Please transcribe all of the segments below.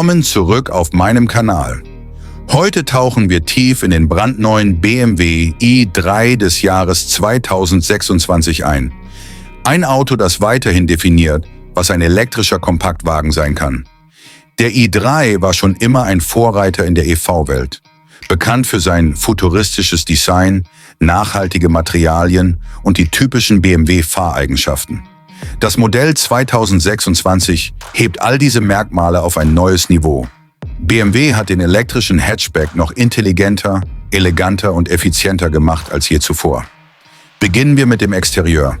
Willkommen zurück auf meinem Kanal. Heute tauchen wir tief in den brandneuen BMW i3 des Jahres 2026 ein. Ein Auto, das weiterhin definiert, was ein elektrischer Kompaktwagen sein kann. Der i3 war schon immer ein Vorreiter in der EV-Welt. Bekannt für sein futuristisches Design, nachhaltige Materialien und die typischen BMW-Fahreigenschaften. Das Modell 2026 hebt all diese Merkmale auf ein neues Niveau. BMW hat den elektrischen Hatchback noch intelligenter, eleganter und effizienter gemacht als je zuvor. Beginnen wir mit dem Exterieur.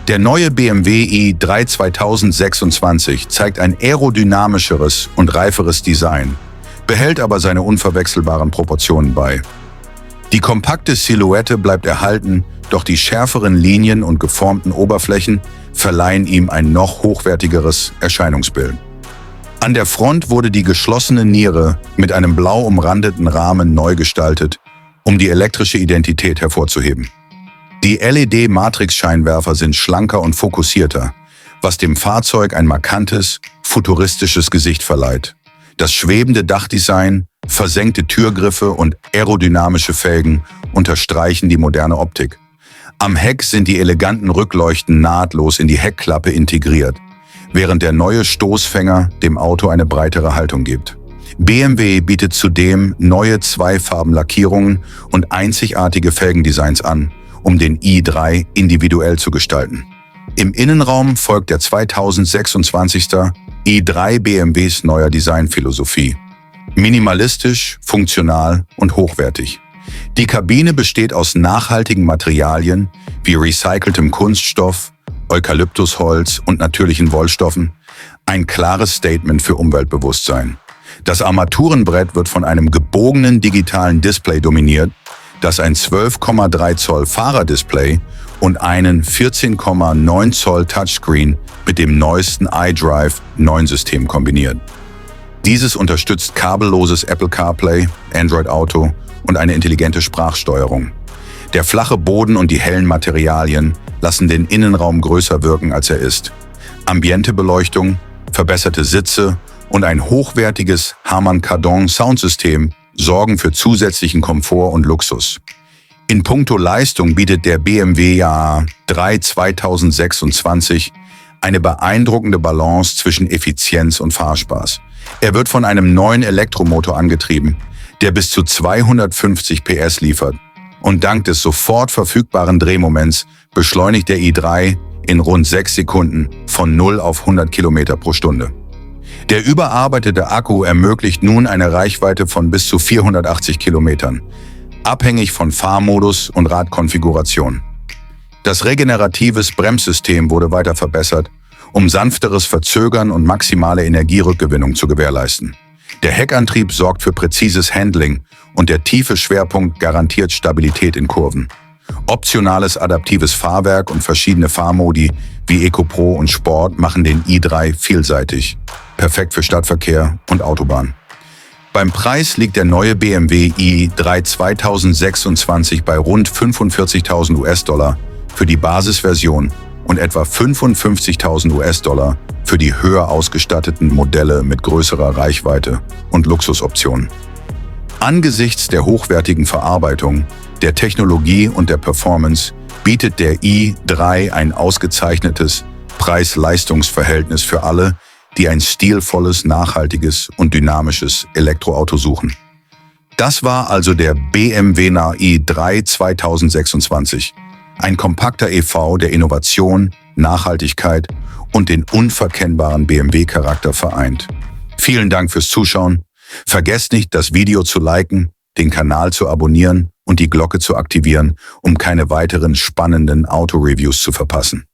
Der neue BMW i3 2026 zeigt ein aerodynamischeres und reiferes Design, behält aber seine unverwechselbaren Proportionen bei. Die kompakte Silhouette bleibt erhalten, doch die schärferen Linien und geformten Oberflächen verleihen ihm ein noch hochwertigeres Erscheinungsbild. An der Front wurde die geschlossene Niere mit einem blau umrandeten Rahmen neu gestaltet, um die elektrische Identität hervorzuheben. Die LED-Matrix-Scheinwerfer sind schlanker und fokussierter, was dem Fahrzeug ein markantes, futuristisches Gesicht verleiht. Das schwebende Dachdesign, versenkte Türgriffe und aerodynamische Felgen unterstreichen die moderne Optik. Am Heck sind die eleganten Rückleuchten nahtlos in die Heckklappe integriert, während der neue Stoßfänger dem Auto eine breitere Haltung gibt. BMW bietet zudem neue Zweifarben-Lackierungen und einzigartige Felgendesigns an, um den i3 individuell zu gestalten. Im Innenraum folgt der 2026. i3 BMWs neuer Designphilosophie. Minimalistisch, funktional und hochwertig. Die Kabine besteht aus nachhaltigen Materialien wie recyceltem Kunststoff, Eukalyptusholz und natürlichen Wollstoffen. Ein klares Statement für Umweltbewusstsein. Das Armaturenbrett wird von einem gebogenen digitalen Display dominiert, das ein 12,3 Zoll Fahrerdisplay und einen 14,9 Zoll Touchscreen mit dem neuesten iDrive 9-System kombiniert. Dieses unterstützt kabelloses Apple CarPlay, Android Auto und eine intelligente Sprachsteuerung. Der flache Boden und die hellen Materialien lassen den Innenraum größer wirken, als er ist. Ambientebeleuchtung, verbesserte Sitze und ein hochwertiges Harman Kardon Soundsystem sorgen für zusätzlichen Komfort und Luxus. In puncto Leistung bietet der BMW i3 2026 eine beeindruckende Balance zwischen Effizienz und Fahrspaß. Er wird von einem neuen Elektromotor angetrieben, der bis zu 250 PS liefert. Und dank des sofort verfügbaren Drehmoments beschleunigt der i3 in rund 6 Sekunden von 0 auf 100 Kilometer pro Stunde. Der überarbeitete Akku ermöglicht nun eine Reichweite von bis zu 480 Kilometern, abhängig von Fahrmodus und Radkonfiguration. Das regeneratives Bremssystem wurde weiter verbessert, um sanfteres Verzögern und maximale Energierückgewinnung zu gewährleisten. Der Heckantrieb sorgt für präzises Handling und der tiefe Schwerpunkt garantiert Stabilität in Kurven. Optionales adaptives Fahrwerk und verschiedene Fahrmodi wie EcoPro und Sport machen den i3 vielseitig, perfekt für Stadtverkehr und Autobahn. Beim Preis liegt der neue BMW i3 2026 bei rund 45.000 US-Dollar für die Basisversion und etwa 55.000 US-Dollar für die höher ausgestatteten Modelle mit größerer Reichweite und Luxusoptionen. Angesichts der hochwertigen Verarbeitung, der Technologie und der Performance bietet der i3 ein ausgezeichnetes Preis-Leistungs-Verhältnis für alle, die ein stilvolles, nachhaltiges und dynamisches Elektroauto suchen. Das war also der BMW i3 2026. Ein kompakter EV, der Innovation, Nachhaltigkeit und den unverkennbaren BMW-Charakter vereint. Vielen Dank fürs Zuschauen. Vergesst nicht, das Video zu liken, den Kanal zu abonnieren und die Glocke zu aktivieren, um keine weiteren spannenden Autoreviews zu verpassen.